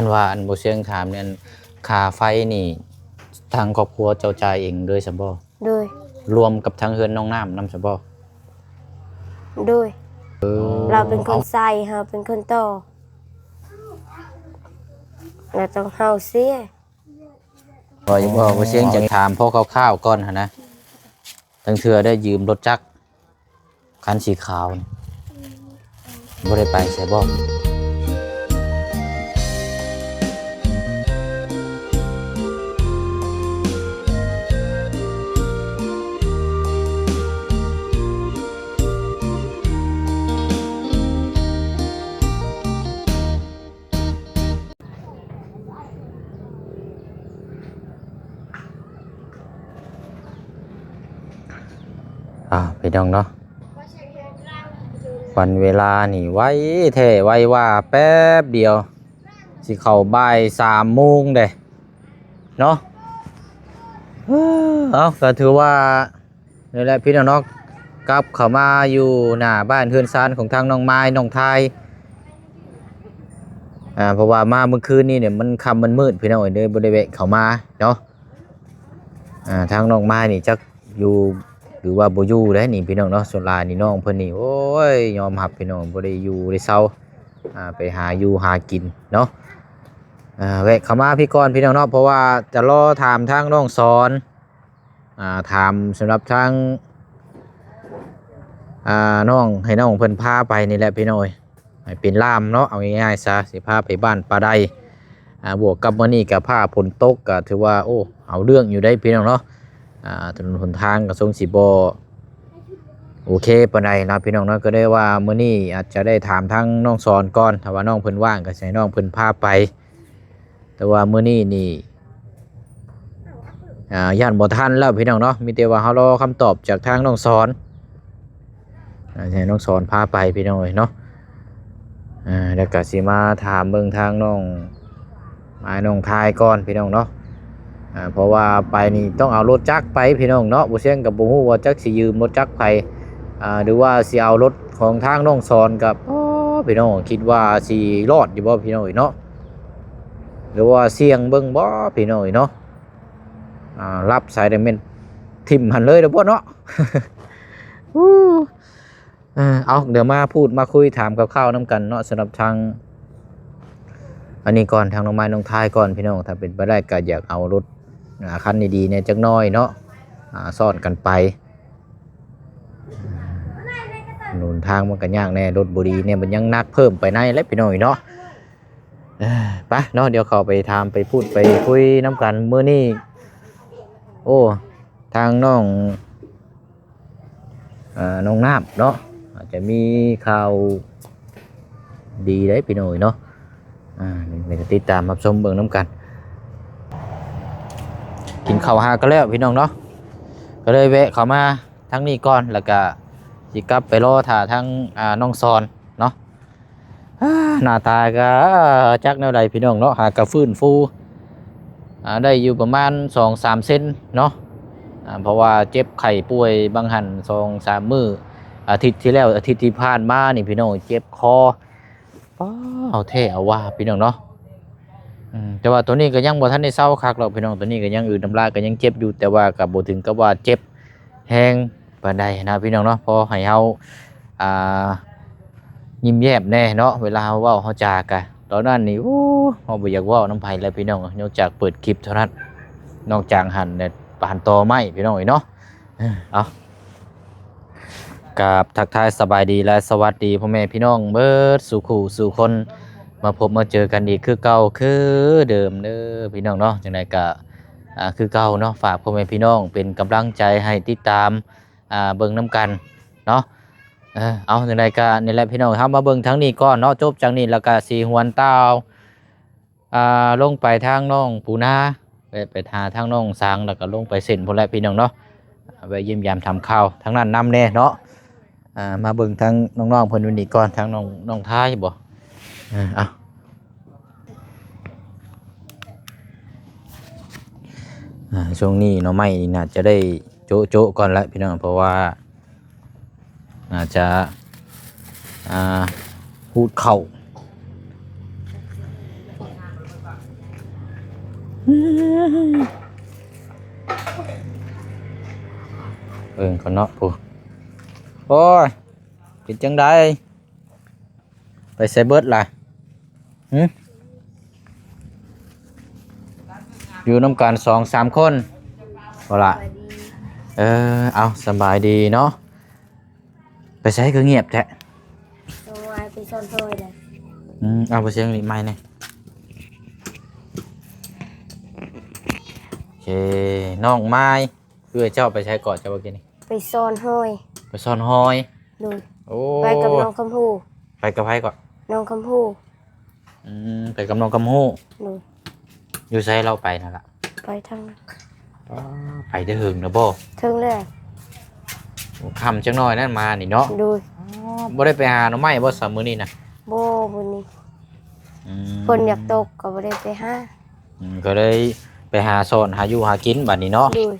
ອັນວ່າອັນບໍ່ຊຽງຖາມນີ້ ອັນຄ່າໄຟນີ້ທາງຄອບຄົວເຈົ້າຈ່າຍເອງເລີຍຊັ້ນບໍ່? ໂດຍ. ລວມກັບທາງເຮືອນນ້ອງນ້ຳນຳຊັ້ນບໍ່? ໂດຍ. ເອີ ລາວເປັນຄົນໃຊ້ ເຮົາເປັນຄົນຕໍ່ ລາວຕ້ອງເຮົາເສຍ. ບໍ່ ບໍ່ ບໍ່ຊຽງຈະຖາມພໍຄ່າວໆກ່ອນຫັ້ນນະ ລາງເທື່ອໄດ້ຢືມລົດຈັກຄັນສີຂາວນີ້ ບໍ່ໄດ້ໄປໃສບໍ່? ອ້າວ ພີ່ນ້ອງເນາະ ວັນເວລານີ້ໄວແທ້ໄວວ່າ ແປັບດຽວຊິເຂົ້າບ່າຍສາມໂມງເດ້ເນາະ. ເອີ ເອົາ ກໍຖືວ່າ ນີ້ແຫຼະພີ່ນ້ອງເນາະ ກັບເຂົ້າມາຢູ່ໜ້າບ້ານເຮືອນຊານຂອງທາງນ້ອງມາຍນ້ອງທາຍ ອ່າ ເພາະວ່າມາມື້ຄືນນີ້ນີ້ມັນຄ່ຳມັນມືດພີ່ນ້ອງເອີຍ ເລີຍບໍ່ໄດ້ແວະເຂົ້າມາເນາະ. ອ່າ ທາງນ້ອງມາຍນີ້ຈັກຢູ່ ຫຼືວ່າບໍ່ຢູ່ແລ້ວນີ້ພີ່ນ້ອງເນາະ. ສ່ວນຫຼາຍນີ້ນ້ອງເພິ່ນນີ້ ໂອ້ຍ ຍອມຮັບພີ່ນ້ອງ ບໍ່ໄດ້ຢູ່ໄດ້ເຊົາ ອ່າ ໄປຫາຢູ່ຫາກິນເນາະ. ອ່າ ແວະເຂົ້າມາພີ້ກ່ອນພີ່ນ້ອງເນາະ ເພາະວ່າຈະລໍຖາມທາງນ້ອງສອນ ອ່າ ຖາມສຳລັບທາງ ອ່າ ນ້ອງ ໃຫ້ນ້ອງເພິ່ນພາໄປນີ້ແຫຼະພີ່ນ້ອງເອີຍ ໃຫ້ເປັນລ່າມເນາະ ເອົາງ່າຍໆຊະ ຊິພາໄປບ້ານປ່າໄດ. ອ່າ ບວກກັບມື້ນີ້ກໍຟ້າຝົນຕົກ ກໍຖືວ່າ ໂອ້ ເອົາເລື່ອງຢູ່ເດ້ພີ່ນ້ອງເນາະ. ອ່າ ຖະໜົນຫົນທາງກໍຊົງຊິບໍ່ໂອເຄປານໃດເນາະພີ່ນ້ອງເນາະ ກໍເລີຍວ່າມື້ນີ້ອາດຈະໄດ້ຖາມທາງນ້ອງສອນກ່ອນ ຖ້າວ່ານ້ອງເພິ່ນວ່າງກໍຊິໃຫ້ນ້ອງເພິ່ນພາໄປ. ແຕ່ວ່າມື້ນີ້ນີ້ ອ່າ ຢ້ານບໍ່ທັນແລ້ວພີ່ນ້ອງເນາະ ມີແຕ່ວ່າເຮົາລໍຄຳຕອບຈາກທາງນ້ອງສອນ ອ່າ ໃຫ້ນ້ອງສອນພາໄປພີ່ນ້ອງເອີຍເນາະ. ອ່າ ແລ້ວກໍຊິມາຖາມເບິ່ງທາງນ້ອງ ອ້າຍນ້ອງທາຍກ່ອນພີ່ນ້ອງເນາະ. ອ່າ ເພາະວ່າໄປນີ້ຕ້ອງເອົາລົດຈັກໄປພີ່ນ້ອງເນາະ ບໍ່ຊຽງກໍບໍ່ຮູ້ວ່າຈັກຊິຢືມລົດຈັກໃຜ ອ່າ ຫຼືວ່າຊິເອົາລົດຂອງທາງນ້ອງສອນ ກໍ ອໍ ພີ່ນ້ອງ ຄິດວ່າຊິລອດຢູ່ບໍ່ພີ່ນ້ອງເອີຍເນາະ ຫຼືວ່າສ່ຽງເບິ່ງບໍ່ພີ່ນ້ອງເອີຍເນາະ. ອ່າ ລັບສາຍແດງແມ່ນຖິ້ມຫັ້ນເລີຍເດ້ອບໍ່ເນາະ. ເອີ ເອົາ ດຽວມາພູດມາຄຸຍຖາມຂ່າວໆນຳກັນເນາະ ສຳລັບທາງອັນນີ້ກ່ອນ ທາງນ້ອງມາຍນ້ອງທາຍກ່ອນພີ່ນ້ອງ. ຖ້າເປັນໄປໄດ້ກໍຢາກເອົາລົດ ອ່າ ຄັນດີໆແດ່ຈັກໜ້ອຍເນາະ ອ່າ ຊ້ອນກັນໄປ. ໜົນທາງມັນກໍຍາກແດ່ ລົດບໍ່ດີແດ່ ມັນຍັງໜັກເພີ່ມໄປໃນແຫຼະພີ່ນ້ອງເອີຍເນາະ. ເອີ ໄປເນາະ ດຽວເຂົ້າໄປຖາມໄປພູດໄປຄຸຍນຳກັນ. ມື້ນີ້ ໂອ້ ທາງນ້ອງ ເອີ ນ້ອງນ້ຳເນາະ ອາດຈະມີຂ່າວດີໄດ໋ພີ່ນ້ອງເອີຍເນາະ. ອ່າ ນີ້ກໍຕິດຕາມຮັບຊົມເບິ່ງນຳກັນ. ກິນເຂົ້າຫາກັນແລ້ວພີ່ນ້ອງເນາະ ກໍເລີຍແວະເຂົ້າມາທາງນີ້ກ່ອນ ແລ້ວກໍຊິກັບໄປລໍຖ້າທາງ ອ່າ ນ້ອງສອນເນາະ. ອ່າ ໜ້າຕາກໍຈັກແນວໃດພີ່ນ້ອງເນາະ ຫາກະຟື້ນຟູ ອ່າ ໄດ້ຢູ່ປະມານສອງສາມເຊັນເນາະ. ອ່າ ເພາະວ່າເຈັບໄຂ້ປ່ວຍບາງຫັ້ນສອງສາມມື້ ອາທິດທີ່ແລ້ວ ອາທິດທີ່ຜ່ານມານີ້ພີ່ນ້ອງ ເຈັບຄໍ ປ້າ ເອົາແທ້ເອົາວ່າພີ່ນ້ອງເນາະ. ອືມ ແຕ່ວ່າໂຕນີ້ກໍຍັງບໍ່ທັນໄດ້ເຊົາຄັກດອກພີ່ນ້ອງ ໂຕນີ້ກໍຍັງອືດນ້ຳລາຍ ກໍຍັງເຈັບຢູ່ ແຕ່ວ່າກໍບໍ່ເຖິງກັບວ່າເຈັບແຮງປານໃດນະພີ່ນ້ອງເນາະ. ພໍໃຫ້ເຮົາ ອ່າ ຍິ້ມແຍ້ມແດ່ເນາະ ເວລາເຮົາເວົ້າເຮົາຈາກະ. ຕອນນັ້ນນີ້ ໂອ້ ເຮົາບໍ່ຢາກເວົ້ານຳໃຜແລ້ວພີ່ນ້ອງ ນອກຈາກເປີດຄລິບເທົ່ານັ້ນ ນອກຈາກຫັ້ນແຫຼະ ປານຕໍໄມ້ພີ່ນ້ອງເອີຍເນາະ. ເອີ ເອົາ ກາບທັກທາຍສະບາຍດີ ແລະ ສະຫວັດດີພໍ່ແມ່ພີ່ນ້ອງເບິດສູ່ຄູ່ສູ່ຄົນ ມາພົບມາເຈີກັນອີກຄືເກົ່າຄືເດີມເດີພີ່ນ້ອງເນາະ. ຈັ່ງໃດກະ ອ່າ ຄືເກົ່າເນາະ ຝາກພໍ່ແມ່ພີ່ນ້ອງເປັນກຳລັງໃຈໃຫ້ຕິດຕາມ ອ່າ ເບິ່ງນຳກັນເນາະ. ເອີ ເອົາ ຈັ່ງໃດກະນີ້ແຫຼະພີ່ນ້ອງ ເຮົາມາເບິ່ງທາງນີ້ກ່ອນເນາະ ຈົບຈາກນີ້ແລ້ວກະຊິຫວນຕ່າວ ອ່າ ລົງໄປທາງໜອງປູນາ ແວະໄປຫາທາງໜອງສາງ ແລ້ວກໍລົງໄປເສັ້ນພຸ້ນແຫຼະພີ່ນ້ອງເນາະ. ແວະຢ້ຽມຢາມຖາມຂ່າວທາງນັ້ນນຳແດ່ເນາະ. ອ່າ ມາເບິ່ງທາງນ້ອງໆເພິ່ນຢູ່ນີ້ກ່ອນ ທາງນ້ອງ ນ້ອງທາຍບໍ? ເອີ ເອົາ ອ່າ ຊ່ວງນີ້ໜໍ່ໄມ້ນີ້ໜ້າຈະໄດ້ໂຈະໆກ່ອນແຫຼະພີ່ນ້ອງ ເພາະວ່າ ໜ້າຈະ ອ່າ ຮູດເຂົ້າ. ເບິ່ງກ່ອນເນາະ ໂອ້ ໂອ້ຍ ເປັນຈັ່ງໃດ? ໄປໃສເບິດລະ? ຫຶ? ຢູ່ນຳກັນສອງສາມຄົນບໍ່ລະ? ເອີ ເອົາ ສະບາຍດີເນາະ. ໄປໃສຄືງຽບແທ້? ນ້ອງມາຍໄປຊ່ອນຫອຍແຫຼະ. ອືມ ເອົາ ບໍ່ສຽງນີ້ໄມແດ່. ເຄ ນ້ອງມາຍ ເອື້ອຍເຈົ້າໄປໃສເກາະ ເຈົ້າວ່າກີ້ນີ້? ໄປຊ່ອນຫອຍ. ໄປຊ່ອນຫອຍ? ໂດຍ. ໂອ້ ໄປກັບນ້ອງຄຳຮູ້. ໄປກັບໃຜເກາະ? ນ້ອງຄຳຮູ້. ອືມ ໄປກັບນ້ອງຄຳຮູ້. ໂດຍ. ຢູ່ໃສລາວໄປນັ້ນລະ? ໄປທາງ ອໍ ໄປໄດ້ເຖິງແລ້ວບໍ່? ເຖິງແລ້ວ. ໂອ້ ຄ່ຳຈັກໜ້ອຍນັ້ນມານີ້ເນາະ. ໂດຍ. ອໍ ບໍ່ໄດ້ໄປຫາໜໍ່ໄມ້ບໍ່ຊະມື້ນີ້ນະ? ບໍ່ ມື້ນີ້ ອືມ ຝົນຢາກຕົກກໍບໍ່ໄດ້ໄປຫາ. ອືມ ກໍເລີຍໄປຫາຊ່ອນຫາຢູ່ຫາກິນບັດນີ້ເນາະ. ໂດຍ.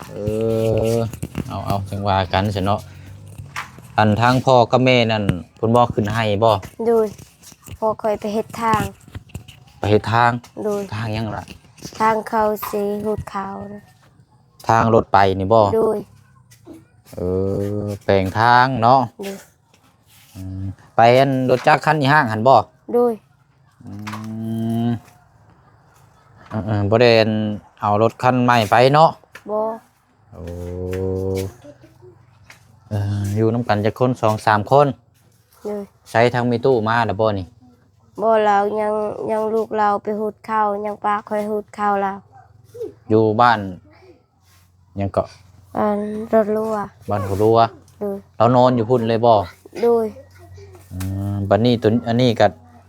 ເອີ ເອົາໆ ຈັ່ງວ່າກັນຊັ້ນເນາະ. ອັນທາງພໍ່ກັບແມ່ນັ້ນ ເພິ່ນບໍ່ຂຶ້ນໄຮ່ບໍ່? ໂດຍ. ພໍ່ຂ້ອຍໄປເຮັດທາງ. ໄປເຮັດທາງ? ໂດຍ. ທາງຫຍັງລະ? ທາງເຂົາຊິຮູດເຂົ້ານະ. ທາງລົດໄປນີ້ບໍ່? ໂດຍ. ເອີ ແປງທາງເນາະ. ໂດຍ. ອືມ ໄປອັນລົດຈັກຄັນອີ່ຫ້າງຫັ້ນບໍ່? ໂດຍ. ອືມ ເອີໆ ບໍ່ໄດ້ອັນເອົາລົດຄັນໃໝ່ໄປເນາະ? ບໍ່. ໂອ້ ເອີ ຢູ່ນຳກັນຈັກຄົນ? ສອງສາມຄົນ. ໂດຍ. ໃສທາງແມ່ຕູ້ມາແລ້ວບໍ່ນີ້? ບໍ່ ລາວຍັງ ຍັງ ລູກລາວໄປຮູດເຂົ້າ ຍັງປະຂ້ອຍຮູດເຂົ້າລາວ. ຢູ່ບ້ານຫຍັງເກາະ? ອັນ ລົດລົວ. ບ້ານຫົວລົວ. ໂດຍ. ລາວນອນຢູ່ພຸ້ນເລີຍບໍ່? ໂດຍ. ອືມ ບັດນີ້ຕົວ ອັນນີ້ກໍ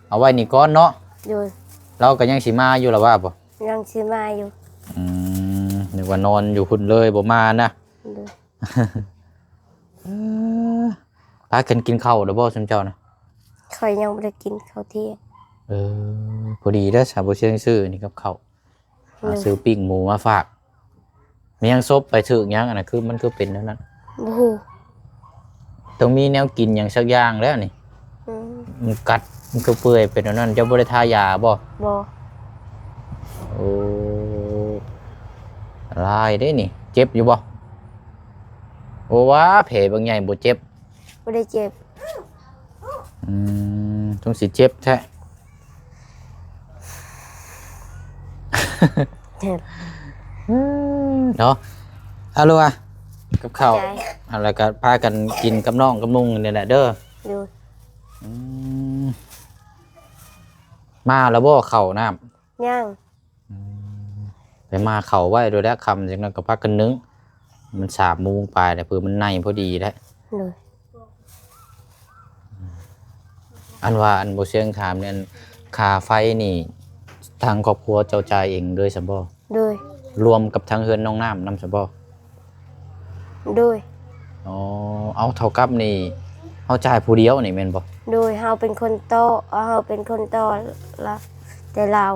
ເອົາໄວ້ນີ້ກ່ອນເນາະ. ໂດຍ. ລາວກໍຍັງຊິມາຢູ່ລະວ່າບໍ່? ຍັງຊິມາຢູ່. ອືມ ນຶກວ່ານອນຢູ່ພຸ້ນເລີຍບໍ່ມານະ. ໂດຍ. ເອີ ພາກັນກິນເຂົ້າແລ້ວບໍ່ຊຸມເຈົ້ານະ? ຂ້ອຍຍັງບໍ່ໄດ້ກິນເຂົ້າທ່ຽງ. ເອີ ພໍດີເດີ ສາວບໍ່ຊຽງຊື້ນີ້ກັບເຂົ້າ. ໂດຍ. ຫາຊື້ປີ້ງໝູມາຝາກ. ແມ່ນຫຍັງສົບໄປຖືກຫຍັງ ອັນນັ້ນ ຄືມັນຄືເປັນແນວນັ້ນ? ບໍ່ຮູ້. ຕ້ອງມີແນວກິນຫຍັງສັກຢ່າງແລ້ວນີ້. ອືມ. ມັນກັດ ມັນຄືເປື່ອຍເປັນແນວນັ້ນ. ເຈົ້າບໍ່ໄດ້ທາຢາບໍ່? ບໍ່. ໂອ້ ລາຍເດ້ນີ້. ເຈັບຢູ່ບໍ່? ໂອ້ ວ່າແຜບັກໃຫຍ່ບໍ່ເຈັບ. ບໍ່ໄດ້ເຈັບ. ອືມ ສົງຊິເຈັບແທ້. ເຈັບ. ເນາະ. ເອົາລູກອະ ກັບເຂົ້າ. ຂອບໃຈ. ອ່າ ແລ້ວກໍພາກັນກິນກັບນ້ອງກັບນຸ່ງນີ້ແຫຼະເດີ. ໂດຍ. ອືມ ມາແລ້ວບໍ່ເຂົ້ານ້ຳ? ຍັງ. ອືມ ໄປມາເຂົ້າໄວ້ໂດຍແລ້ວ ຄ່ຳຈັ່ງນັ້ນກໍພາກັນໜຶ້ງ ມັນສາມໂມງປາຍແລ້ວ ເພື່ອມັນໃນພໍດີແລ້ວ. ໂດຍ. ອັນວ່າ ອັນບໍ່ຊຽງຖາມແມ່ນ ຄ່າໄຟນີ້ ທາງຄອບຄົວເຈົ້າຈ່າຍເອງເລີຍຊັ້ນບໍ່? ໂດຍ. ລວມກັບທາງເຮືອນນ້ອງນ້ຳນຳຊັ້ນບໍ່? ໂດຍ. ອໍ ເອົາ ເທົ່າກັບນີ້ ເຮົາຈ່າຍຜູ້ດຽວນີ້ແມ່ນບໍ່? ໂດຍ. ເຮົາເປັນຄົນຕໍ່ ເຮົາເປັນຄົນຕໍ່ລະ ແຕ່ລາວ.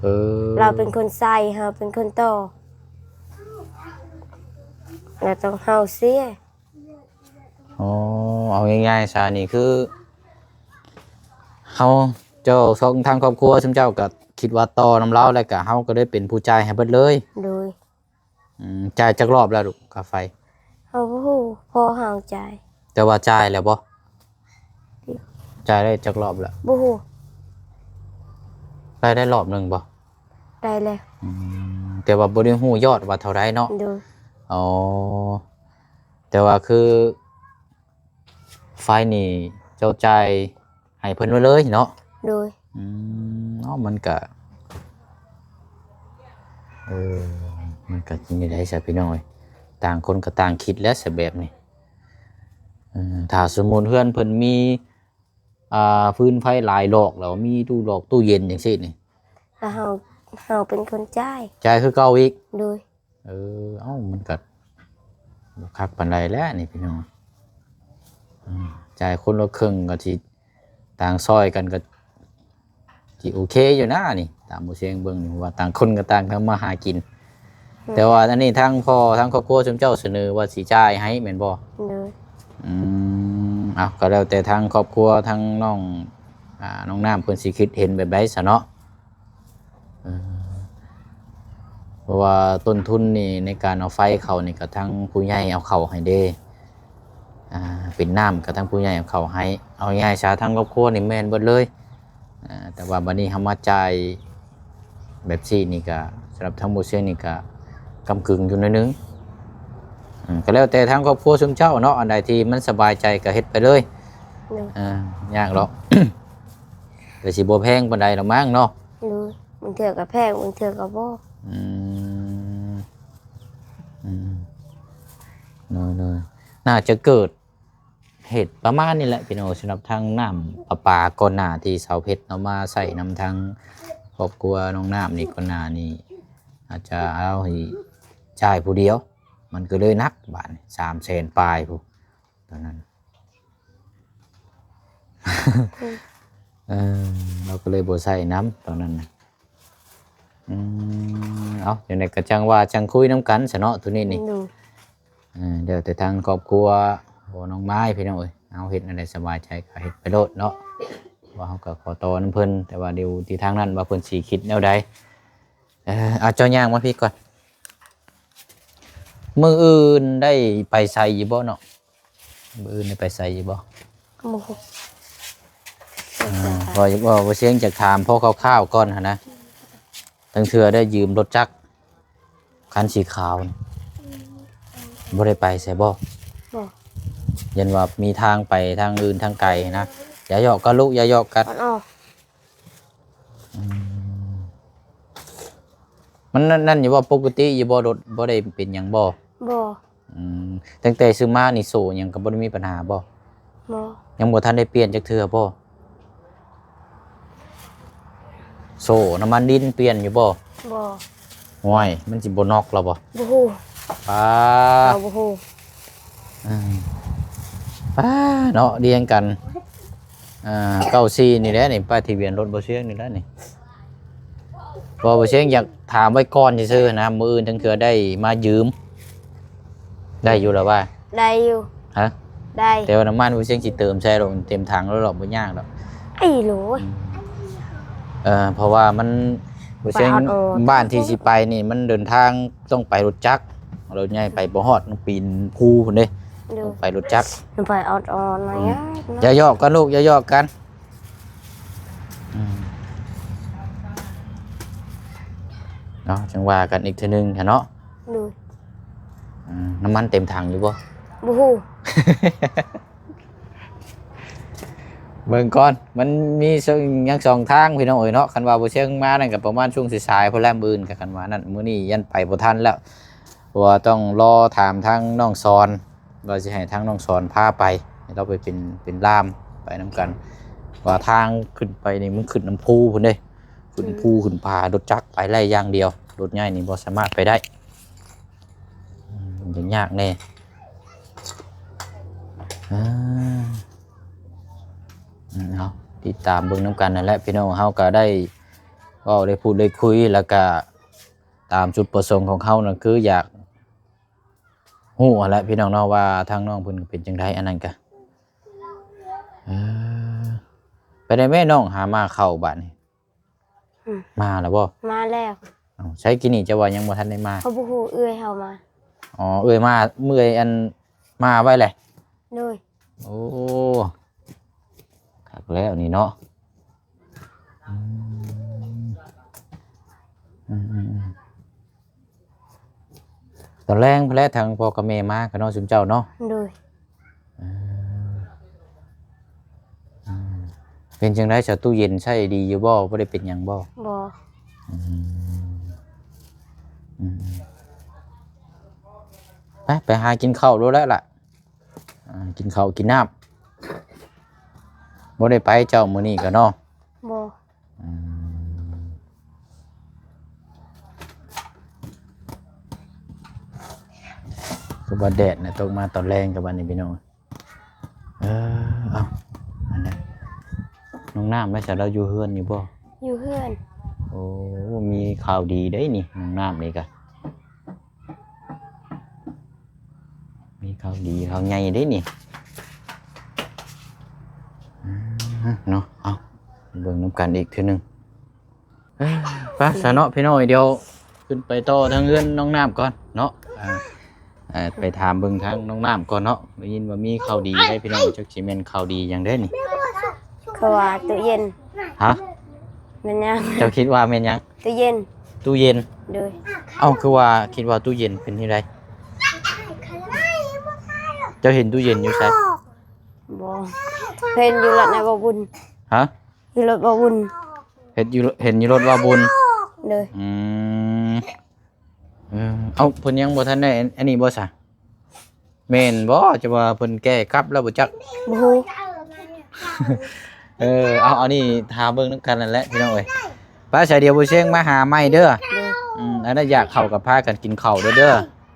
ເອີ ລາວເປັນຄົນໃສ່ ເຮົາເປັນຄົນຕໍ່ ລະຕ້ອງເຮົາເສຍ. ອໍ ເອົາງ່າຍໆຊະ ນີ້ຄືເຮົາ ເຈົ້າ ທາງຄອບຄົວຊຸມເຈົ້າກໍຄິດວ່າຕໍ່ນຳລາວ ແລ້ວກໍເຮົາກໍໄດ້ເປັນຜູ້ຈ່າຍໃຫ້ເບິດເລີຍ. ໂດຍ. ອືມ ຈ່າຍຈັກລອບແລ້ວລູກ ຄ່າໄຟ? ເຮົາບໍ່ຮູ້ ພໍ່ເຮົາຈ່າຍ. ແຕ່ວ່າຈ່າຍແລ້ວບໍ່? ຈ່າຍໄດ້ຈັກລອບແລ້ວ? ບໍ່ຮູ້. ໄດ້ ໄດ້ລອບໜຶ່ງບໍ່? ໄດ້ແລ້ວ. ອືມ ແຕ່ວ່າບໍ່ໄດ້ຮູ້ຍອດວ່າເທົ່າໃດເນາະ? ໂດຍ. ອໍ ແຕ່ວ່າຄືໄຟນີ້ເຈົ້າຈ່າຍໃຫ້ເພິ່ນໄວ້ເລີຍເນາະ? ໂດຍ. ອືມ ເນາະ ມັນກະ ເອີ ມັນກະຊິແນວໃດຊະພີ່ນ້ອງເອີຍ ຕ່າງຄົນກໍຕ່າງຄິດແຫຼະຊະແບບນີ້. ເອີ ຖ້າສົມມຸດເຮືອນເພິ່ນມີ ອ່າ ຟືນໄຟຫຼາຍຫຼອກ ແລ້ວມີຕູ້ຫຼອກຕູ້ເຢັນຈັ່ງຊີ້ນີ້ ແລ້ວເຮົາ ເຮົາເປັນຄົນຈ່າຍ ຈ່າຍຄືເກົ່າອີກ? ໂດຍ. ເອີ ເອົ້າ ມັນກະບໍ່ຄັກປານໃດແຫຼະນີ້ພີ່ນ້ອງ. ອືມ ຈ່າຍຄົນລະເຄິ່ງກໍຊິ ຕ່າງຊ່ອຍກັນກໍຊິໂອເຄຢູ່ນະນີ້ ຕາມບໍ່ຊຽງເບິ່ງນີ້ ເພາະວ່າຕ່າງຄົນກໍຕ່າງທຳມາຫາກິນ. ອືມ ແຕ່ວ່າອັນນີ້ທາງພໍ່ ທາງຄອບຄົວຊຸມເຈົ້າສະເໜີວ່າຊິຈ່າຍໃຫ້ແມ່ນບໍ່? ໂດຍ. ອືມ ເອົາ ກໍແລ້ວແຕ່ທາງຄອບຄົວ ທາງນ້ອງ ອ່າ ນ້ອງນ້ຳເພິ່ນຊິຄິດເຫັນແບບໃດຊະເນາະ. ເອີ ະວ່າຕົ້ນທຶນນີ້ໃນການເອົາໄຟເຂົ້ານີ້ກໍທັງຜູ້ໃຫຍ່ເອົາເຂົ້າໃຫ້ເດ້ ອ່າ ເປັນນ້ຳກໍທັງຜູ້ໃຫຍ່ເອົາເຂົ້າໃຫ້ ເອົາງ່າຍຊະ ທັງຄອບຄົວນີ້ແມ່ນເບິດເລີຍ ອ່າ ແຕ່ວ່າບັດນີ້ເຮົາມາຈ່າຍແບບຊີ້ນີ້ກໍ ສຳລັບທາງບໍ່ຊຽງນີ້ກໍກຳກຶ່ງຢູ່ໜ້ອຍໜຶ່ງ ອືມ ກໍແລ້ວແຕ່ທາງຄອບຄົວຊຸມເຈົ້າເນາະ ອັນໃດທີ່ມັນສະບາຍໃຈກໍເຮັດໄປເລີຍ ໂດຍ ອ່າ ຍາກດອກ ກໍຊິບໍ່ແພງປານໃດດອກມັ້ງເນາະ ໂດຍ ບາງເທື່ອກໍແພງ ບາງເທື່ອກໍບໍ່ ອືມ ອືມ ໂດຍໆ ໜ້າຈະເກີດ ເຫດປະມານນີ້ແຫຼະພີ່ນ້ອງ ສຳລັບທາງນ້ຳປະປາກ່ອນໜ້າທີ່ສາວເພັດເນາະ ມາໃຊ້ນຳທາງຄອບຄົວນ້ອງນ້ຳນີ້ ກ່ອນໜ້ານີ້ ອາດຈະເອົາໃຫ້ຈ່າຍຜູ້ດຽວ ມັນກໍເລີຍໜັກບາດນີ້ ສາມແສນປາຍພຸ້ນຕອນນັ້ນ ອືມ ເອີ ເຮົາກໍເລີຍບໍ່ໃຊ້ນຳຕອນນັ້ນນະ ອືມ ເອົາ ຈັ່ງໃດກໍຈັ່ງວ່າຈັ່ງຄຸຍນຳກັນຊະເນາະ ໂຕນີ້ນີ້ ໂດຍ ເອີ ແລ້ວແຕ່ທາງຄອບຄົວ ໂອ້ ນ້ອງມາຍ ພີ່ນ້ອງເອີຍ ເຮົາເຮັດແນວໃດສະບາຍໃຈກໍເຮັດໄປໂລດເນາະ ວ່າເຮົາກໍຂໍຕໍ່ນຳເພິ່ນ ແຕ່ວ່າຢູ່ທີ່ທາງນັ້ນວ່າເພິ່ນຊິຄິດແນວໃດ ເອີ ເອົາ ເຈົ້າຍ່າງມາພີ້ກ່ອນ ມື້ອື່ນໄດ້ໄປໃສຢູ່ບໍ່ເນາະ? ມື້ອື່ນໄດ້ໄປໃສຢູ່ບໍ່? ບໍ່ຮູ້ ອ່າ ເວົ້າ ເວົ້າ ເວົ້າ ບໍ່ຊຽງຈະຖາມພໍຄ່າວໆກ່ອນຫັ້ນນະ ລາງເທື່ອໄດ້ຢືມລົດຈັກຄັນສີຂາວນີ້ ບໍ່ໄດ້ໄປໃສບໍ່? ບໍ່ ຢ້ານວ່າມີທາງໄປທາງອື່ນທາງໄກນະ ຢ່າຫຍອກກັນລູກ ຢ່າຫຍອກກັນ ອອກ ອືມ ມັນນັ້ນ ນັ້ນຢູ່ບໍ່? ປົກກະຕິຢູ່ບໍ່? ລົດບໍ່ໄດ້ເປັນຫຍັງບໍ່? ບໍ່ ອືມ ຕັ້ງແຕ່ຊື້ມານີ້ໂສ້ຫຍັງກໍບໍ່ໄດ້ມີບັນຫາບໍ່? ບໍ່ ຍັງບໍ່ທັນໄດ້ປ່ຽນຈັກເທື່ອບໍ່? ໂສ້ນ້ຳມັນດິນປ່ຽນຢູ່ບໍ່? ບໍ່ ຫ້ວຍ ມັນຊິບໍ່ນັອກລະບໍ່? ບໍ່ຮູ້ ປ້າ ເຮົາບໍ່ຮູ້ ອືມ ປ້າ ເນາະ ລຽງກັນ ອ່າ ເກົ້າສີ່ນີ້ແຫຼະນີ້ ປ້າຍທະບຽນລົດບໍ່ຊຽງນີ້ແຫຼະນີ້ ບໍ່ ບໍ່ຊຽງຢາກຖາມໄວ້ກ່ອນຊື່ໆນະ ມື້ອື່ນທັງເທື່ອໄດ້ມາຢືມ ໄດ້ຢູ່ລະວ່າ? ໄດ້ຢູ່ ຮະ? ໄດ້ ແຕ່ວ່ານ້ຳມັນບໍ່ຊຽງຊິເຕີມໃສ່ໂລດ ເຕັມຖັງໂລດ ບໍ່ຍາກດອກ ໄອ້ໂຫຼຍ ອືມ ເອີ ເພາະວ່າມັນ ບໍ່ຊຽງ ໄປອອດໆ ບ້ານທີ່ຊິໄປນີ້ມັນເດີນທາງຕ້ອງໄປລົດຈັກ ລົດໃຫຍ່ໄປບໍ່ຮອດ ຕ້ອງປີນພູພຸ້ນເດ້ ໂດຍ ຕ້ອງໄປລົດຈັກ ໄປອອດໆ ອືມ ຍາກນະ ຢ່າຫຍອກກັນລູກ ຢ່າຫຍອກກັນ ອືມ ເນາະ ຈັ່ງວ່າກັນອີກເທື່ອໜຶ່ງຫັ້ນເນາະ ໂດຍ ອືມ ນ້ຳມັນເຕັມຖັງຢູ່ບໍ່? ບໍ່ຮູ້ ເບິ່ງກ່ອນ ມັນມີ ຍັງສອງທາງພີ່ນ້ອງເອີຍເນາະ ຄັນວ່າບໍ່ຊຽງມານັ້ນກໍປະມານຊ່ວງສາຍໆພຸ້ນແຫຼະ ມື້ອື່ນກໍຄັນວ່ານັ້ນ ມື້ນີ້ຢ້ານໄປບໍ່ທັນແລ້ວ ເພາະວ່າຕ້ອງລໍຖາມທາງນ້ອງສອນ ວ່າຊິໃຫ້ທາງນ້ອງສອນພາໄປ ໃຫ້ລາວໄປເປັນ ເປັນລ່າມໄປນຳກັນ ວ່າທາງຂຶ້ນໄປນີ້ມັນຂຶ້ນນຳພູພຸ້ນເດ້ ຂຶ້ນພູ ອືມ ຂຶ້ນຜາ ລົດຈັກໄປໄດ້ຢ່າງດຽວ ລົດໃຫຍ່ນີ້ບໍ່ສາມາດໄປໄດ້ ອືມ ມັນຈະຍາກແດ່ ອ່າ ເອົາ ຕິດຕາມເບິ່ງນຳກັນນັ້ນແຫຼະ ພີ່ນ້ອງ ເຮົາກໍໄດ້ເວົ້າ ໄດ້ພູດ ໄດ້ຄຸຍ ແລ້ວກໍຕາມຈຸດປະສົງຂອງເຮົານັ້ນ ຄືຢາກ ຮູ້ຫັ້ນແຫຼະພີ່ນ້ອງເນາະ ວ່າທາງນ້ອງເພິ່ນເປັນຈັ່ງໃດ ອັນນັ້ນກະ ເອີ ໄປໄດ້ແມ່ນ້ອງ ຫາມາເຂົ້າບາດນີ້ ອືມ ມາແລ້ວບໍ່? ມາແລ້ວ ເອົ້າ ໃສກີ້ນີ້ເຈົ້າວ່າຍັງບໍ່ທັນໄດ້ມາ? ເຂົາບໍ່ຮູ້ ເອື້ອຍເຮົາມາ ອໍ ເອື້ອຍມາ ເອື້ອຍອັນ ມາໄວ້ແຫຼະ ໂດຍ ໂອ້ ຄັກແລ້ວນີ້ເນາະ ອືມ ອືມໆໆ ຕອນແລງພຸ້ນແຫຼະ ທາງພໍ່ກັບແມ່ມາກໍເນາະ ຊຸມເຈົ້າເນາະ ໂດຍ ເອີ ອືມ ເປັນຈັ່ງໃດຊະ ຕູ້ເຢັນໃຊ້ດີຢູ່ບໍ່? ບໍ່ໄດ້ເປັນຫຍັງບໍ່? ບໍ່ ອືມ ອືມໆ ໄປ ໄປຫາກິນເຂົ້າໂລດແລ້ວລະ ອ່າ ກິນເຂົ້າກິນນ້ຳ ບໍ່ໄດ້ໄປເຈົ້າມື້ນີ້ກະເນາະ ບໍ່ ອືມ ຄືວ່າແດດນະຕົກມາຕອນແລງກະບັດນີ້ພີ່ນ້ອງ ເອີ ເອົ້າ ອັນນັ້ນ ນ້ອງນ້ຳໄດ້ຊະ ລາວຢູ່ເຮືອນຢູ່ບໍ່? ຢູ່ເຮືອນ ໂອ້ ມີຂ່າວດີເດ້ນີ້ ນ້ອງນ້ຳນີ້ກະ ມີຂ່າວດີຂ່າວໃຫຍ່ເດ້ນີ້ ອືມ ເນາະ ເອົາ ເບິ່ງນຳກັນອີກເທື່ອໜຶ່ງ ເອີ ໄປຊະເນາະພີ່ນ້ອງ ດຽວ ຂຶ້ນໄປຕໍ່ທາງເຮືອນນ້ອງນ້ຳກ່ອນເນາະ. ອ່າ ອ່າ ໄປຖາມເບິ່ງທາງນ້ອງນ້ຳກ່ອນເນາະ. ໄດ້ຍິນວ່າມີຂ່າວດີໄດ໋ພີ່ນ້ອງ, ຈັກຊິແມ່ນຂ່າວດີຫຍັງເດ້ນີ້. ເຂົາວ່າຕູ້ເຢັນ. ຮະ? ແມ່ນຫຍັງ? ເຈົ້າຄິດວ່າແມ່ນຫຍັງ? ຕູ້ເຢັນ. ຕູ້ເຢັນ? ໂດຍ. ເອົ້າ ຄືວ່າຄິດວ່າຕູ້ເຢັນເປັນຈັ່ງໃດ? ເຈົ້າເຫັນຕູ້ເຢັນຢູ່ໃສ? ບໍ່. ເຫັນຢູ່ລົດນາຍບໍ່ບຸນ. ຮະ? ຢູ່ລົດບໍ່ບຸນ. ເຫັນຢູ່ ເຫັນຢູ່ລົດບໍ່ບຸນ? ໂດຍ. ອືມ ເອີ ເອົ້າ ເພິ່ນຍັງບໍ່ທັນໄດ້ອັນ ອັນນີ້ບໍ່ຊະ? ແມ່ນບໍ່? ຈະວ່າເພິ່ນແກ້ກັບແລ້ວບໍ່ຈັກ. ບໍ່ຮູ້. ເອີ ເອົາ ອັນນີ້ຖ້າເບິ່ງນຳກັນນັ້ນແຫຼະພີ່ນ້ອງເອີຍ. ໄປ ສາຍດຽວບໍ່ຊຽງມາຫາໃໝ່ເດີ. ໂດຍ. ອືມ ອັນນັ້ນຢາກເຂົ້າກໍພາກັນກິນເຂົ້າເດີ ເດີ.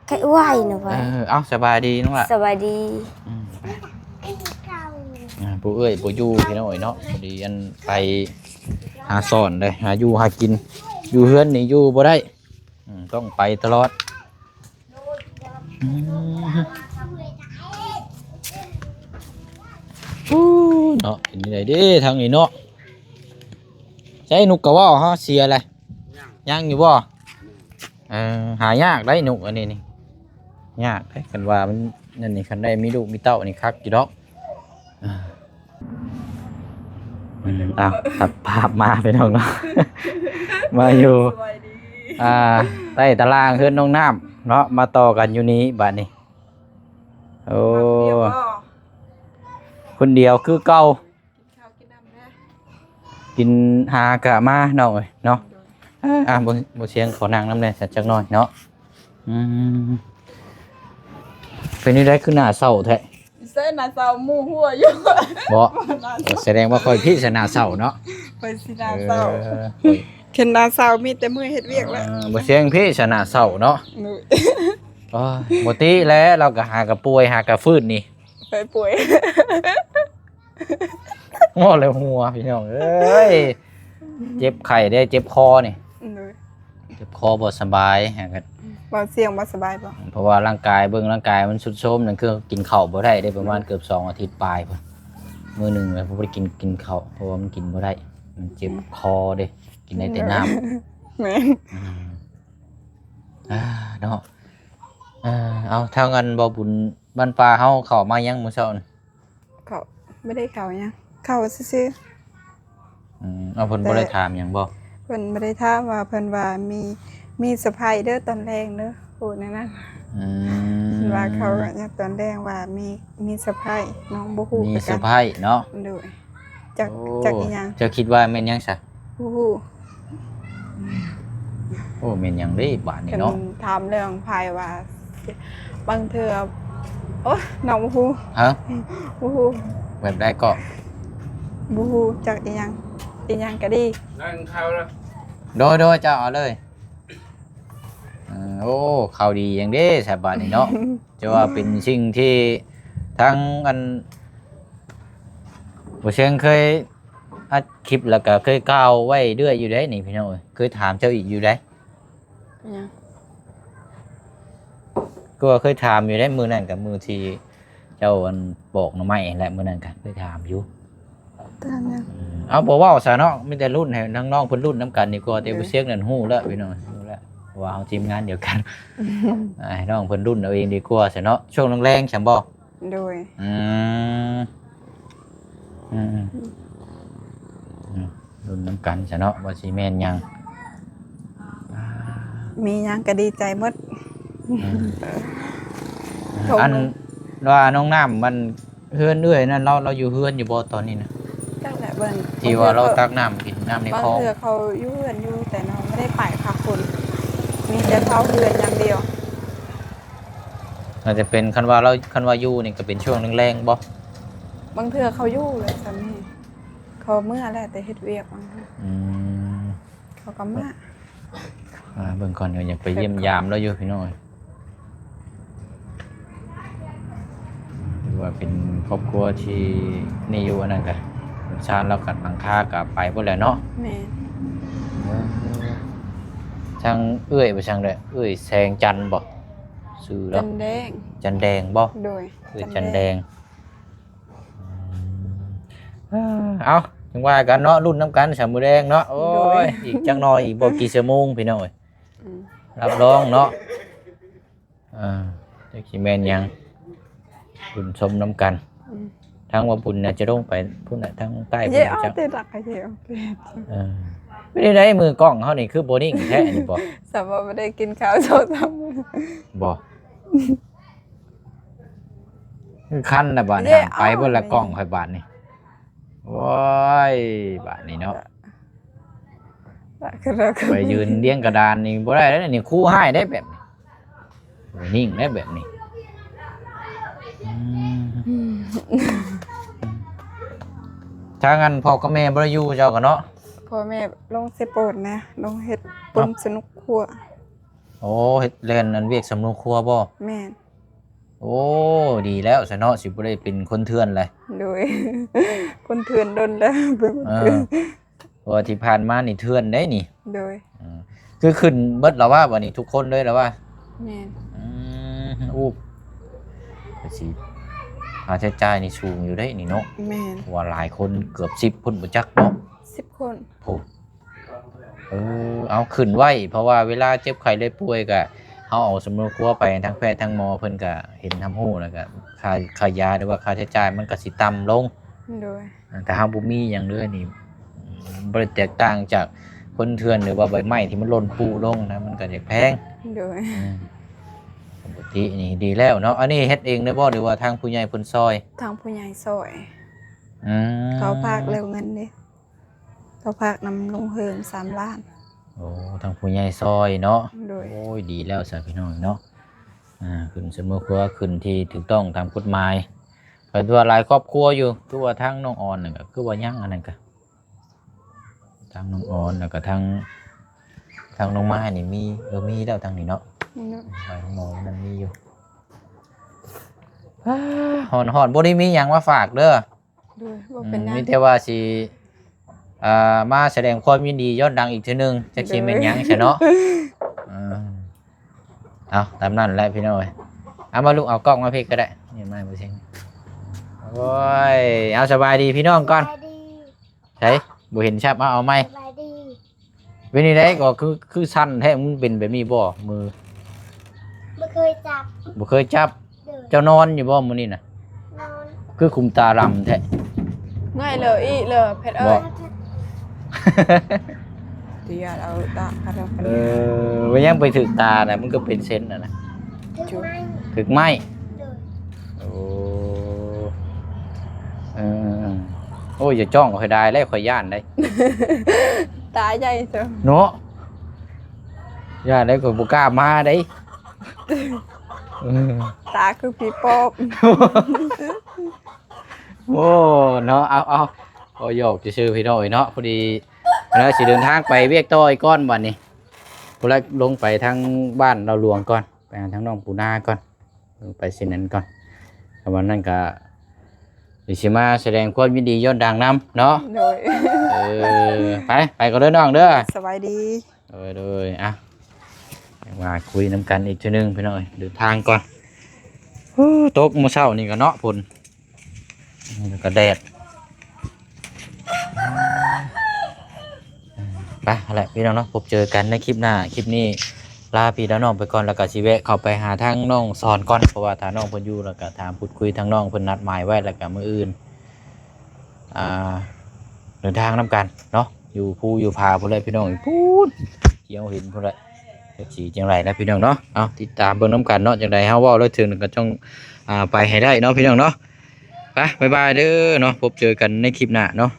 ໄກ່ອ້ວຍນະວ່າ. ເອີ ເອົາ ສະບາຍດີນ້ອງຫຼະ. ສະບາຍດີ. ອືມ ອ່າ ຜູ້ເອື້ອຍບໍ່ຢູ່ພີ່ນ້ອງເອີຍເນາະ, ພໍດີອັນໄປຫາສອນເດ້ ຫາຢູ່ຫາກິນ. ຢູ່ເຮືອນນີ້ຢູ່ບໍ່ໄດ້. ອືມ ຕ້ອງໄປຕະຫຼອດ. ອືມ ອູ້ ເນາະ ເປັນຈັ່ງໃດເດ້ທາງນີ້ເນາະ? ໃຊ້ນົກກະເວົ້າເຮົາເສຍແຫຼະ. ຍັງ ຍັງຢູ່ບໍ່? ເອີ ຫາຍາກໄດ໋ນົກອັນນີ້ນີ້ ຍາກໄດ໋. ຄັນວ່າມັນນັ້ນນີ້ ຄັນໄດ້ມີລູກມີເຕົ້ານີ້ຄັກຢູ່ດອກ. ເອີ ອືມ ເອົາ ຕັດພາບມາພີ່ນ້ອງເນາະ ມາຢູ່ ສະບາຍດີ ອ່າ ໃຕ້ຕາລ່າງເຮືອນນ້ອງນ້ຳເນາະ ມາຕໍ່ກັນຢູ່ນີ້ບາດນີ້. ໂອ້ ຄົນດຽວບໍ່? ຄົນດຽວຄືເກົ່າ. ກິນເຂົ້າກິນນ້ຳແດ່ ກິນຫາກະມານ້ອງເອີຍເນາະ. ໂດຍ. ອ່າ ບໍ່ ບໍ່ຊຽງຂໍນັ່ງນຳແດ່ ສັກຈັກໜ້ອຍເນາະ. ອືມ ເປັນຈັ່ງໃດຄືໜ້າເສົ້າແທ້? ໃສ່ໜ້າເສົ້າ ໝູ່ຫົວຢູ່. ບໍ່? ໜ້າເສົ້າ. ເອີ ສະແດງວ່າຂ້ອຍພີ້ຊະໜ້າເສົ້າເນາະ. ຂ້ອຍຊິໜ້າເສົ້າ. ເອີ ຂ້ອຍ ຄັນໜ້າເສົ້າມີແຕ່ມື້ເຮັດວຽກແຫຼະ. ເອີ ບໍ່ຊຽງພີ້ຊະໜ້າເສົ້າເນາະ. ໂດຍ. ໂອ້ຍ ບໍ່ຕິແຫຼະ ລາວກໍຫາກະປ່ວຍ ຫາກະຟື້ນນີ້. ຂ້ອຍປ່ວຍ. ເວົ້າແລ້ວຫົວພີ່ນ້ອງເອີຍ ເຈັບໄຂ້ເດ້ ເຈັບຄໍນີ້. ໂດຍ. ເຈັບຄໍບໍ່ສະບາຍ ຫາກະ ບໍ່ ສຽງບໍ່ສະບາຍບໍ່? ເພາະວ່າຮ່າງກາຍ ເບິ່ງຮ່າງກາຍມັນຊຸດໂຊມ ນັ້ນຄືກິນເຂົ້າບໍ່ໄດ້ເດ້ ປະມານເກືອບສອງອາທິດປາຍພຸ້ນ. ມື້ໜຶ່ງແລ້ວບໍ່ໄດ້ກິນ ກິນເຂົ້າ ເພາະວ່າມັນກິນບໍ່ໄດ້ ມັນເຈັບຄໍເດ້ ກິນໄດ້ແຕ່ນ້ຳ. ແມ່ນ. ອືມ ອ່າ ເນາະ. ເອີ ເອົາ ທາງອັນບໍ່ບຸນບ້ານປ່າເຮົາເຂົ້າມາຍັງມື້ເຊົ້ານີ້? ເຂົ້າ ບໍ່ໄດ້ເຂົ້າຫຍັງ ເຂົ້າຊື່ໆ. ອືມ ເອົາ ເພິ່ນບໍ່ໄດ້ຖາມຫຍັງບໍ່? ເພິ່ນບໍ່ໄດ້ຖາມ ວ່າເພິ່ນວ່າມີ ມີເຊີໄພເດີຕອນແລງເດີ ໂອ້ ແນວນັ້ນ. ອືມ ເພິ່ນວ່າເຂົາກໍຍັງຕອນແລງວ່າມີ ມີເຊີໄພ ນ້ອງບໍ່ຮູ້ ມີເຊີໄພເນາະ. ໂດຍ. ຈັກ ໂອ້ ຈັກອີ່ຫຍັງ? ເຈົ້າຄິດວ່າແມ່ນຫຍັງຊະ? ບໍ່ຮູ້. ໂອ້ ແມ່ນຫຍັງເດ້ບາດນີ້ເນາະ? ເພິ່ນຖາມເລື່ອງໄພວ່າ ບາງເທື່ອ ໂອ້ຍ ນ້ອງບໍ່ຮູ້. ຮະ? ບໍ່ຮູ້. ແບບໃດເກາະ? ບໍ່ຮູ້ຈັກອີ່ຫຍັງ ອີ່ຫຍັງກໍດີ. ນັ້ນເຂົ້າລະ. ໂດຍໆ ເຈົ້າເອົາເລີຍ. ເອີ ໂອ້ ຂ່າວດີຫຍັງເດ້ສະບາດນີ້ເນາະ. ຈະວ່າເປັນສິ່ງທີ່ທາງອັນ ບໍ່ເຊີງເຄີຍອັດຄລິບ ແລ້ວກະເຄີຍກ່າວໄວ້ເລື້ອຍຢູ່ໃດ໋ນີ້ພີ່ນ້ອງເອີຍ ເຄີຍຖາມເຈົ້າອີກຢູ່ໃດ໋. ຫຍັງ? ກໍວ່າເຄີຍຖາມຢູ່ໃດ໋ ມື້ນັ້ນກະມື້ທີ່ເຈົ້າອັນປອກໜໍ່ໄມ້ຫັ້ນແຫຼະ ມື້ນັ້ນກະເຄີຍຖາມຢູ່. ຖາມຫຍັງ? ເອົາ ບໍ່ເວົ້າຊະເນາະ ມີແຕ່ລຸ້ນໃຫ້ນ້ອງໆເພິ່ນລຸ້ນນຳກັນດີກວ່າ. ແຕ່ ໂດຍ ບໍ່ເຊັກນັ້ນຮູ້ແລ້ວພີ່ນ້ອງ ຮູ້ແລ້ວ ເພາະວ່າເຮົາທີມງານດຽວກັນ. ອືມ ໃຫ້ນ້ອງເພິ່ນລຸ້ນເອົາເອງດີກວ່າຊະເນາະ. ຊ່ວງແລງໆຊັ້ນບໍ່? ໂດຍ. ອືມ ອືມ ອືມ ລຸ້ນນຳກັນຊະເນາະ ວ່າຊິແມ່ນຫຍັງ. ມີຫຍັງກໍດີໃຈໝົດ. ອືມ ອັນວ່ານ້ອງນ້ຳມັນ ເຮືອນເອື້ອຍນັ້ນ ລາວ ລາວຢູ່ເຮືອນຢູ່ບໍ່ຕອນນີ້ນະ? ຈັກແຫຼະເບິ່ງ ທີ່ວ່າລາວຕັກນ້ຳກິນນ້ຳໃນຄອງ. ບາງເທື່ອເຂົາຢູ່ເຮືອນຢູ່ ແຕ່ນ້ອງບໍ່ໄດ້ໄປພັກຄົນ ມີແຕ່ເຝົ້າເຮືອນຢ່າງດຽວ. ໜ້າຈະເປັນ ຄັນວ່າລາວ ຄັນວ່າຢູ່ນີ້ກໍເປັນຊ່ວງແລງໆບໍ່? ບາງເທື່ອເຂົາຢູ່ແຫຼະ ຊ່ຳນີ້ ເຂົາເມືອແຫຼະ ແຕ່ເຮັດວຽກ. ອືມ ເຂົາກໍມາ ອ່າ ເບິ່ງກ່ອນ ກໍຢາກໄປຢ້ຽມຢາມລາວຢູ່ພີ່ນ້ອງ. ຖືວ່າເປັນຄອບຄົວທີ່ນີ້ຢູ່ ອັນນັ້ນກະເຮືອນຊານລາວກັນ ຫຼັງຄາກະໄປເບິດແລ້ວເນາະ. ແມ່ນ. ເອີ ທາງເອື້ອຍໄປທາງໃດ? ເອື້ອຍແສງຈັນບໍ່? ຊື່ລາວ ຈັນແດງ. ຈັນແດງບໍ່? ໂດຍ. ເອື້ອຍຈັນແດງ. ອືມ ເອົາ ຈັ່ງວ່າກັນເນາະ ລຸ້ນນຳກັນຊະມື້ແລງເນາະ. ໂອ້ຍ ໂດຍ ອີກຈັກໜ້ອຍ ອີກບໍ່ກີ່ຊົ່ວໂມງພີ່ນ້ອງເອີຍ. ອືມ ຮັບຮອງເນາະ. ເອີ ຈັກຊິແມ່ນຫຍັງ ບຸນຊົມນຳກັນ. ອືມ ທາງວ່າບຸນນະຈະລົງໄປພຸ້ນນະ ທາງໃຕ້ພຸ້ນນະ. ເຢ ເອົາ ຈັກ ເຕະດັກກະເຢ ເອີ ເປັນຈັ່ງໃດ ມືກ້ອງເຮົານີ້ຄືບໍ່ນິ່ງແທ້ນີ້ບໍ? ສຳວ່າບໍ່ໄດ້ກິນເຂົ້າສອງສາມມື້ບໍ? ຄືຄັນລະບາດນີ້ ເຢ ຫາງໄປເບິດລະ ເອົາ ກ້ອງຂ້ອຍບາດນີ້. ໂອ້ຍ ບາດນີ້ເນາະ ລະຄືລະຄື ໄປຢືນລຽງກະດານນີ້ບໍ່ໄດ້ເດ້ນີ້ ຄູຮ້າຍເດ້ແບບນີ້ ນີ້ງໄດ້ແບບນີ້. ອືມ ອືມ ທາງອັນພໍ່ກັບແມ່ບໍ່ໄດ້ຢູ່ເຈົ້າກະເນາະ? ພໍ່ແມ່ລົງເຊໂປນນະ ລົງເຮັດປຸ້ມ ເອົ້າ ສະໜຸກຄົວ. ໂອ້ ເຮັດແລ່ນອັນວຽກສຳໂຮງຄົວບໍ? ແມ່ນ. ໂອ້ ດີແລ້ວຊະເນາະ ຊິບໍ່ໄດ້ເປັນຄົນເຖື່ອນແຫຼະ. ໂດຍ ຄົນເຖື່ອນດົນແລ້ວ ເປັນຄົນເຖື່ອນ. ເອີ ເພາະວ່າທີ່ຜ່ານມານີ້ເຖື່ອນໄດ໋ນີ້. ໂດຍ ເອີ ຄືຂຶ້ນເບິດລະວະ ບາດນີ້ທຸກຄົນເລີຍລະວະ? ແມ່ນ. ອືມ ອູ້ ກະຊິ ຄ່າໃຊ້ຈ່າຍນີ້ສູງຢູ່ເດ້ນີ້ເນາະ. ແມ່ນ ເພາະວ່າຫຼາຍຄົນ ເກືອບສິບພຸ້ນບໍ່ຈັກເນາະ ສິບຄົນ ໂອ້. ເອີ ເອົາ ຂຶ້ນໄວ້ ເພາະວ່າເວລາເຈັບໄຂ້ໄດ້ປ່ວຍກະ ເຮົາເອົາສຳນວນຄົວໄປທາງແພດທາງໝໍ ເພິ່ນກະເຫັນຮັບຮູ້ ແລ້ວກະຄ່າ ຄ່າຢາ ຫຼືວ່າຄ່າໃຊ້ຈ່າຍມັນກະຊິຕ່ຳລົງ. ໂດຍ ຖ້າເຮົາບໍ່ມີຫຍັງເລີຍນີ້ ບໍ່ໄດ້ແຕກຕ່າງຈາກຄົນເຖື່ອນ ຫຼືວ່າໃບໄມ້ທີ່ມັນຫຼົ່ນປຸລົງນະ ມັນກະຢາກແພງ. ໂດຍ ອືມ ປົກກະຕິນີ້ດີແລ້ວເນາະ. ອັນນີ້ເຮັດເອງເລີຍບໍ່ ຫຼືວ່າທາງຜູ້ໃຫຍ່ເພິ່ນຊ່ອຍ? ທາງຜູ້ໃຫຍ່ຊ່ອຍ. ອືມ ເຂົາຝາກແລ້ວເງິນເດ້. ເຂົາຝາກນຳໂຮງເຮືອນສາມລ້ານ. ໂອ້ ທາງຜູ້ໃຫຍ່ຊ່ອຍເນາະ. ໂດຍ ໂອ້ຍ ດີແລ້ວຊະພີ່ນ້ອງເນາະ. ອ່າ ຂຶ້ນສຳນວນຄົວ ຂຶ້ນທີ່ຖືກຕ້ອງຕາມກົດໝາຍ. ກະຖືວ່າຫຼາຍຄອບຄົວຢູ່ ຄືວ່າທາງນ້ອງອອນນັ້ນກະ ຄືວ່າຍັງ ອັນນັ້ນກະ ທາງນ້ອງອອນ ແລ້ວກະທາງ ທາງນ້ອງມາຍນີ້ມີ ເອີ ມີແລ້ວທາງນີ້ເນາະ. ໂດຍ ໄປທາງໝໍນັ້ນມີຢູ່. ອາ ຮ້ອນໆ ບໍ່ໄດ້ມີຫຍັງມາຝາກເດີ. ໂດຍ ບໍ່ເປັນຫຍັງ ອືມ ມີແຕ່ວ່າຊິ ອ່າ ມາສະແດງຄວາມຍິນດີຍ້ອນຫຼັງອີກເທື່ອໜຶ່ງ ຈັກຊິແມ່ນຫຍັງຊະເນາະ. ໂດຍ ເອີ ເອົາ ຕາມນັ້ນແຫຼະພີ່ນ້ອງເອີຍ. ເອົາ ມາລູກ ເອົາກ້ອງມາພີ້ກະໄດ້ ນີ້ມາບໍ່ເສັງ. ໂອ້ຍ ເອົາ ສະບາຍດີພີ່ນ້ອງກ່ອນ. ສະບາຍດີ. ໃສ ບໍ່ເຫັນຊັບ ເອົາ ເອົາໃໝ່. ສະບາຍດີ. ເປັນຈັ່ງໃດກໍຄື ຄືສັ່ນແທ້ ມັນເປັນແບບນີ້ບໍ່ ມື? ບໍ່ເຄີຍຈັບ. ບໍ່ເຄີຍຈັບ. ໂດຍ ເຈົ້ານອນຢູ່ບໍ່ມື້ນີ້ນະ? ນອນ. ຄືຂຸມຕາດຳແທ້. ເມື່ອຍເລີອີກເລີ ເພັດເອີຍ. ບໍ່ ຕິຍາດເອົາຕາກະດອກ. ເອີ ວ່າຍັງໄປຖືກຕານະ ມັນກໍເປັນເສັ້ນນະນະ. ຖືກໄມ້. ຖືກໄມ້. ໂດຍ. ໂອ້ ເອີ ໂອ້ຍ ຢ່າຈ້ອງຂ້ອຍໄດ້ແລ້ວ ຂ້ອຍຢ້ານໄດ໋. ຕາໃຫຍ່ເຕີບເນາະ. ຢ້ານໄດ້ ຂ້ອຍບໍ່ກ້າມາໄດ໋. ເອີ ຕາຄືຜີປອບ. ໂອ້ ເນາະ ເອົາ ເອົາ ກໍຢອກຊື່ໆ ພີ່ນ້ອງເອີຍເນາະ. ພໍດີແລ້ວຊິເດີນທາງໄປວຽກຕໍ່ອີກກ່ອນບັດນີ້. ພຸ້ນລະ ລົງໄປທາງບ້ານລາວຫຼວງກ່ອນ ໄປຫາທາງນ້ອງປູນາກ່ອນ. ເອີ ໄປເສັ້ນນັ້ນກ່ອນ. ແລ້ວວັນນັ້ນກະຊິມາສະແດງຄວາມຍິນດີຍ້ອນຫຼັງນຳເນາະ. ໂດຍ. ເອີ ໄປ ໄປກ່ອນເດີນ້ອງເດີ. ສະບາຍດີ. ໂດຍ ໂດຍ. ອ່ະ ມາຄຸຍນຳກັນອີກເທື່ອໜຶ່ງພີ່ນ້ອງເອີຍ. ເດີນທາງກ່ອນ. ໂອ້ ຕົກມື້ເຊົ້ານີ້ກະເນາະ ຝົນ ແລ້ວກະແດດ. ໄປ ຫັ້ນແຫຼະພີ່ນ້ອງເນາະ ພົບເຈີກັນໃນຄລິບໜ້າ. ຄລິບນີ້ລາພີ່ລານ້ອງໄປກ່ອນ ແລ້ວກະຊິແວະເຂົ້າໄປຫາທາງນ້ອງສອນກ່ອນ ເພາະວ່າຖ້ານ້ອງເພິ່ນຢູ່ ແລ້ວກະຖາມພູດຄຸຍທາງນ້ອງເພິ່ນນັດໝາຍໄວ້ ແລ້ວກະມື້ອື່ນ ອ່າ ເດີນທາງນຳກັນເນາະ ຢູ່ພູຢູ່ຜາພຸ້ນແຫຼະພີ່ນ້ອງ. ພຸ້ນ ທີ່ເຮົາເຫັນພຸ້ນແຫຼະ ຈັກຊິຈັ່ງໃດນະພີ່ນ້ອງເນາະ. ເອົາ ຕິດຕາມເບິ່ງນຳກັນເນາະ ຈັ່ງໃດເຮົາເວົ້າແລ້ວເຖິງກະຕ້ອງ ອ່າ ໄປໃຫ້ໄດ້ເນາະພີ່ນ້ອງເນາະ. ໄປ ບາຍບາຍເດີເນາະ ພົບເຈີກັນໃນຄລິບໜ້າເນາະ.